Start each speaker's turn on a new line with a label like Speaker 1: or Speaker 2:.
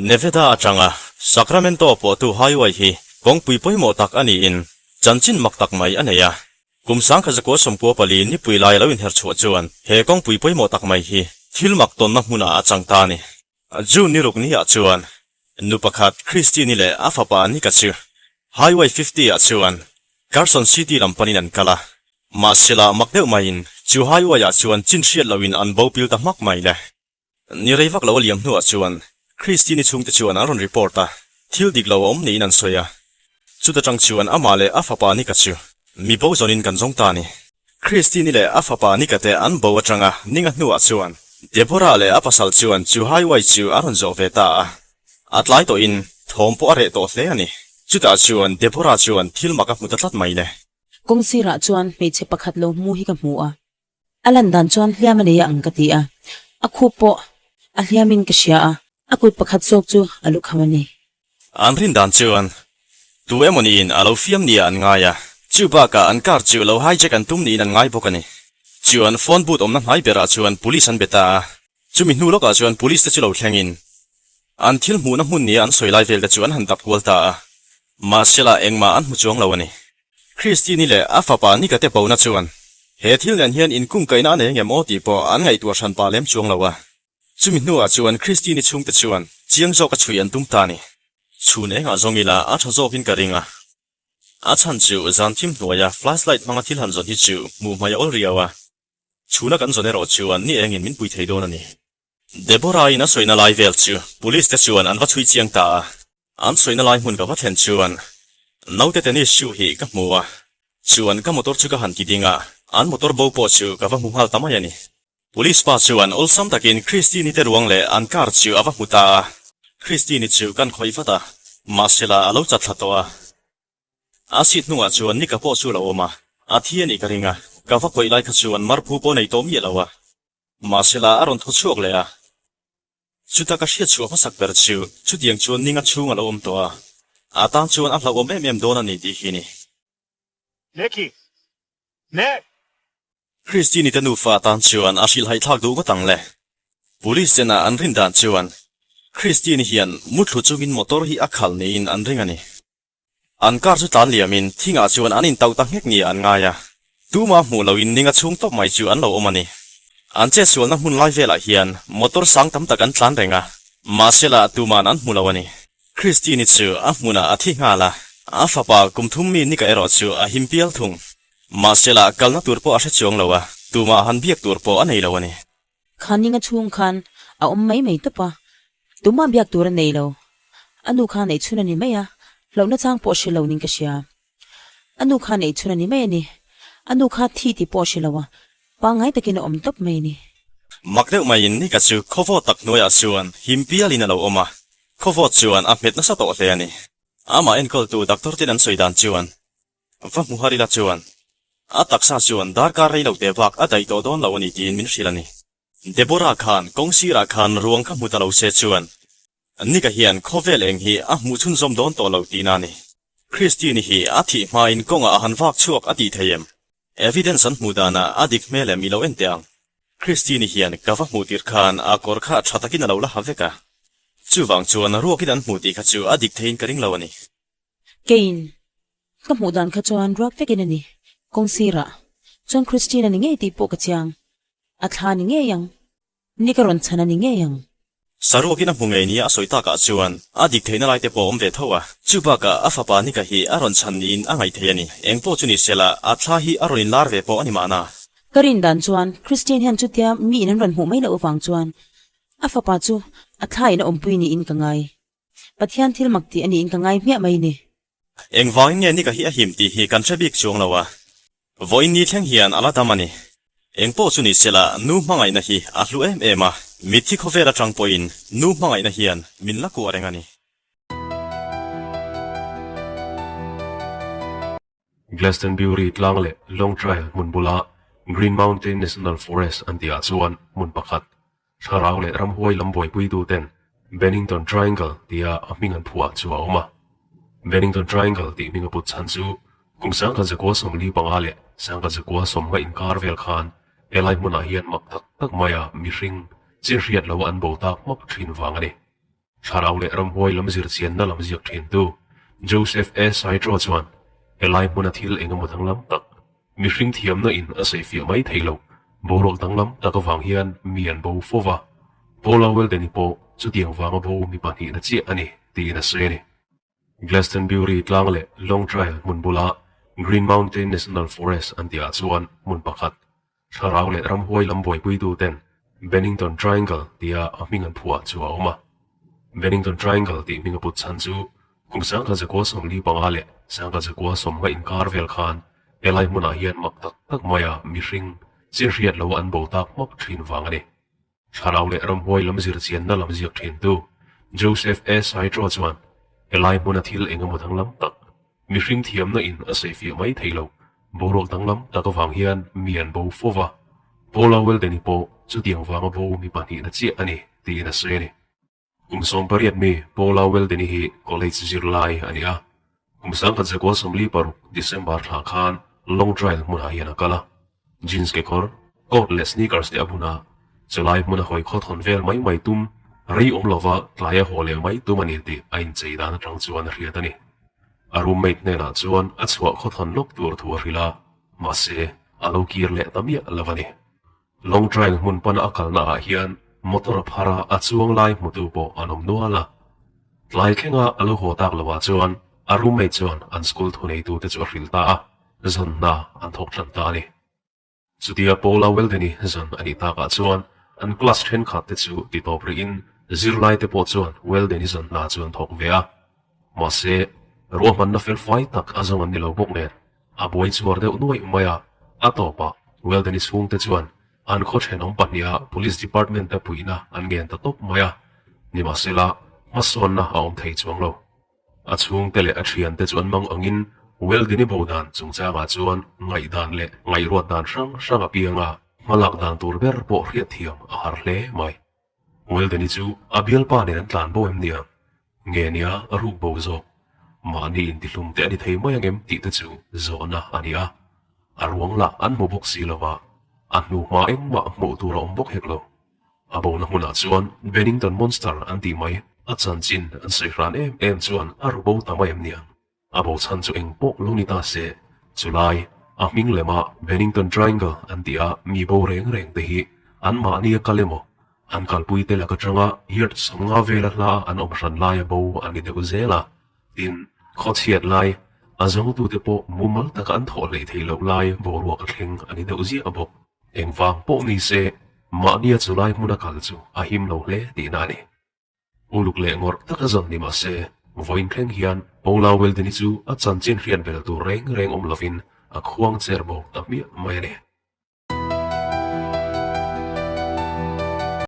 Speaker 1: Nevada atanga Sacramento pawhtu highway hi kawngpui pawimawh tak a niin chanchin mak tak mai a nei a. Kum 1994 nipui lai a lo inher chhuah chuan he kawngpui pawimawh tak mai hi thil mak tawnna hmunah a chang ta a ni. June ni ruk niah chuan nu pakhat Christine-i leh a fapa Nick-a chu Highway 50 ah chuan Carson City lam panin an kal a. Mahsela mak deuh maiin chu highway ah chuan chin hriat lohin an bo pil ta hmak mai le. Ni rei vak lo a liam hnuah chuan Christine-i chhungte chuan an rawn report a, thil dik lo a awm niin an sawi a. Chuta tang chuan amah leh a fapa Nika chu mi bo zawnin kan zawng ta a ni. Christine-i leh a fapa Nika te an bo atanga ninga hnuah chuan Deborah leh a pasal chuan chu highway chu a rawn zawh ve ta a. A tlai tawhin thawm pawh a reh tawh hle a ni. Chutah chuan Deborah chuan thil mak a hmu ta tlat mai le.
Speaker 2: Kawng sirah chuan hmeichhe pakhat lo hmu hi ka hmu a. A lan dan chuan hliam a nei a ang ka ti a, a khup pawh a hliamin ka hria a, a kut pakhat zawk chu a lukham a ni.
Speaker 1: An rin dan chuan tu emaw niin a lo fiam nia an ngai a, chu bakah an car chu lo hijack an tum niin an ngai bawk a ni. Chuan phone booth awmna hnai berah chuan police an be ta a, chumi hnu lawkah chuan police te chu lo thlengin an thil hmuhna hmun nia an sawi lai vel te chu an han dap kual ta a, mahsela engmah an hmu chuang lo a ni. Christine-i leh a fapa Nick-a te bona chuan he thil nen hian inkungkaihna a nei ngem aw tih pawh an ngaihtuah hran pah lem chuang lo a. Chumi hnuah chuan Christine-i chhungte chuan chiang zawka chhui an tum ta a ni. Chhun engah zawng ila a tha zawkin ka ring a. A chhan chu zan thim hnuaia flashlight hmanga thil han zawn hi chu hmuh hmai a awl riau a. Chhuna kan zawn erawh chuan ni engin min pui thei dawn a ni. Deborah-in a sawina lai vel chu police te chuan an va chhui chiang ta a, an sawina lai hmun ka va thlen chuan naute tennis shoe hi ka hmu a, chuan ka motor chu ka han ti ding a, an motor bo pawh chu ka va hmu nghal ta mai a ni. Police pa chuan awlsam takin Christine-i te ruang leh an car chu a va hmu ta a, Christine-i chu kan khawih vat a, mahsela a lo chat thla tawh a. A seat hnungah chuan Nika pawh chu a lo awm a, a thi a nih ka ring a, ka va khawih lai kha chuan marphu pawh nei tawh miah lo a. Mahsela a rawn thaw chhuak leh a, chuta ka hriat chhuah hmasak ber chu chutiang chuan ninga chhung a lo awm tawh a, a tan chuan a hlauhawm em em dawn a ni tih hi ni.
Speaker 3: Nicky! Nick!
Speaker 1: Christine-i te nufa tan chuan a hrilhhaih thlak duh ngawt ang le. Police chena an rin dan chuan Christine-i hian muthlu chungin motor hi a khalh niin an ring a ni. An car chu tlan liamin thingah chuan an intauh ta nghek nia an ngai a, tuma hmuh loin ninga chhung tawp mai chu an lo awm a ni. An chetsualna hmun lai velah hian motor sang tam tak an tlan reng a, mahsela tuman an hmu lo a ni. Christine-i chu a hmunah a thi nghal a, a fapa kum thum mi Nika erawh chu a him pial thung. Mahsela kalna tur pawh a hre chuang lo a, tumah han biak tur pawh a nei lo a ni.
Speaker 2: Kha ninga chhung khan a awm mai mai tawp a, tumah biak tur a nei lo. A nu kha neih chhun a ni mai a, hlauhna chang pawh hre lo ning ka hria. A nu kha neih chhun a ni mai a ni. A nu kha thi tih pawh hre lo a, pangngai takin a awm tawp mai a ni.
Speaker 1: Mak deuh maiin Nika chu khawvawt tak hnuaiah chuan him pialin a lo awm a, khawvawt chuan a hmet nasa tawh hle a ni. Amah enkawltu doctor ten an sawi dan chuan Va hmu har ila chuan a taksa chuan darkar rei lo teh bak a daih tawh dawn lo a ni tiin min hrilh a ni. Deborah khan kawng sirah khan ruang kha hmu ta lo se chuan Nika hian khawvel eng hi a hmuh chhunzawm dawn tawh lo tihna a ni. Christine hi a thih hmain kawngah a han vak chhuak a tih thei em? Evidence an hmuh danah a dik hmel em i lo en teh ang. Christine hian ka va hmuh tirh khan a kawr kha tha takin a lo la ha vek a. Chuvang chuan ruakin an hmuh tih kha chu a dik theiin ka ring lo a ni.
Speaker 2: Keiin ka hmuh dan kha chuan ruak vekin a ni, kawng sirah chuan Christine a ni ngei tih pawh ka chiang, a thla ni ngei ang, ni ka rawn chhan a ni ngei ang.
Speaker 1: Saruakin a hmu ngei nia a sawi takah chuan a dik theihna lai te pawh a awm ve tho a, chu bakah a fapa Nika hi a rawn chhan niin a ngaih thei a ni, eng pawh chu ni sela a thla hi a rawn inlar ve pawh a ni mahna.
Speaker 2: Ka rin dan chuan Christine hian chutia mi in an rawn hmuh mai loh avang chuan a fapa chu a thla in a awmpui niin ka ngai. Pathian thil mak tih a niin ka ngai hmiah mai ni.
Speaker 1: Engvangin nge Nika hi a him tih hi kan hre bik chuang lo a, vawiin ni thleng hian a la dam a ni. Engpawh chu ni sela nu hmangaihna hi a hlu em em a, mitthi khawvel atang pawhin nu hmangaihna hian min la kuah reng a ni.
Speaker 4: Glastonbury tlang leh Long Trail hmun bula Green Mountain National Forest an tihah chuan hmun pakhat, thlarau leh ramhuai lam buaipuituten Bennington Triangle tia a hming an phuah chu a awm a. Bennington Triangle tih hming a put chhan chu kum 1945 leh 1950 inkar vel khan helai hmunah hian mak tak tak maia mihring chin hriat loa an bo tak hmak thin vang a ni. Thlarau leh ramhuai lam zirchianna lam ziak thintu Joseph A. Saitro chuan helai hmuna thil engemaw danglam tak, mihring thiamna in a sawifiah mai thei lo, boruak danglam tak avang hian mi an bo fo va. Paula Weldon-i pawh chutiang vanga bo mi pahnihna chiah a ni tiin a sawi a ni. Glastonbury tlang leh Long Trail hmun bula Green Mountain National Forest an tihah chuan hmun pakhat, Thlarau leh ramhuai lam buaipuituten Bennington Triangle tia a hming an phuah chu a awm a. Bennington Triangle tih hming a put chhan chu kum sangkhat zakua 45 leh sangkhat zakua sawmnga inkar vel khan helai hmunah hian mak tak tak maia mihring chin hriat loa an bo tak hmak thin vang a ni. Thlarau leh ramhuai lam zirchianna lam ziak thintu Joseph A. Saitro chuan helai hmuna thil engemaw danglam tak, mihring thiamna in a sawifiah mai thei lo, boruak danglam tak avang hian mi an bo fo va, Paula Weldon-i pawh chutiang vanga bo mi pahnihna chiah a ni tiin a sawi a ni. Kum 18 mi Paula Weldon-i hi college zirlai a ni a. Kum 1946 December thla khan Long Trail hmunah hian a kal a. Jeans kekawr, coat leh sneakers te a bun a. Chulai hmuna hawi khawthawn vel mai mai tum, rei awm lova tlai a haw leh mai tum a ni tih a inchei dan atang chuan a hriat a ni. A roommate hnenah chuan a chhuah khawthawn lawk tur thu a hrilh a, mahse a lo kir leh ta miah lo a ni. Long Trail hmun pana a kalna ah hian motor a phar a, a chuang lai hmutu pawh an awm nual a. Tlai thlenga a lo haw tak lo ah chuan a roommate chuan an school thuneitute chu a hrilh ta a, zan hna an thawk tan ta a ni. Chutia Paula Weldon-i zan a nih takah chuan an class thenkhat te chu ti tawp rihin zirlai te pawh chuan Weldon-i zan hna chu an thawk ve a. Mahse, ruahmanna felfai tak a zawng an ni lo bawk nen. A buai chuar deuh nuaih mai a, a tawpah Weldon-i chhungte chuan an khaw thenawm pahniha Police Department-te puihna an ngen ta tawp mai a, nimahsela hmasawnna a awm thei chuang lo. A chhungte leh a thiante chu an mang angin Weldon-i bo dan chungchangah chuan ngaihdan leh ngaihruat dan hrang hrang a piang a, hmalak dan tur ber pawh hriatthiam a har hle mai. Weldon-i chu a bialpa nen an tlan bo em nia? Nge nia a ruk bo zawk? Mahni intihlum te a ni thei mai ang em tih te chu zawhna a ni a. A ruang lah an hmu bawk si lo va, a hnuhma engmah hmuh tur a awm bawk hek lo. A bona hmunah chuan Bennington Monster an tih mai a chanchin an sawi hran em em chuan a ru bo ta mai em nia? A bo chhan chu eng pawh lo ni ta se, chulai a hming lema Bennington Triangle an tih a mi bo reng reng te hi an mahni a kal emaw, an kalpui te lak atanga yard 50 vela hla an awm hran laia bo an ni deuh zel a, tin, khawchhiat lai, a zawngtute pawh mumal taka an thawh hleih theih loh lai boruak a thleng a ni deuh ziah bawk. Engvang pawh ni se, mahnia chulai hmuna kal chu a him lo hle tihna a ni. Uluk leh ngawrh taka zawn ni mah se, vawiin thleng hian Paula Weldon-i chu a chanchin hriat bel tur reng reng awm lovin a khuang cher bo ta hmiah mai a ni.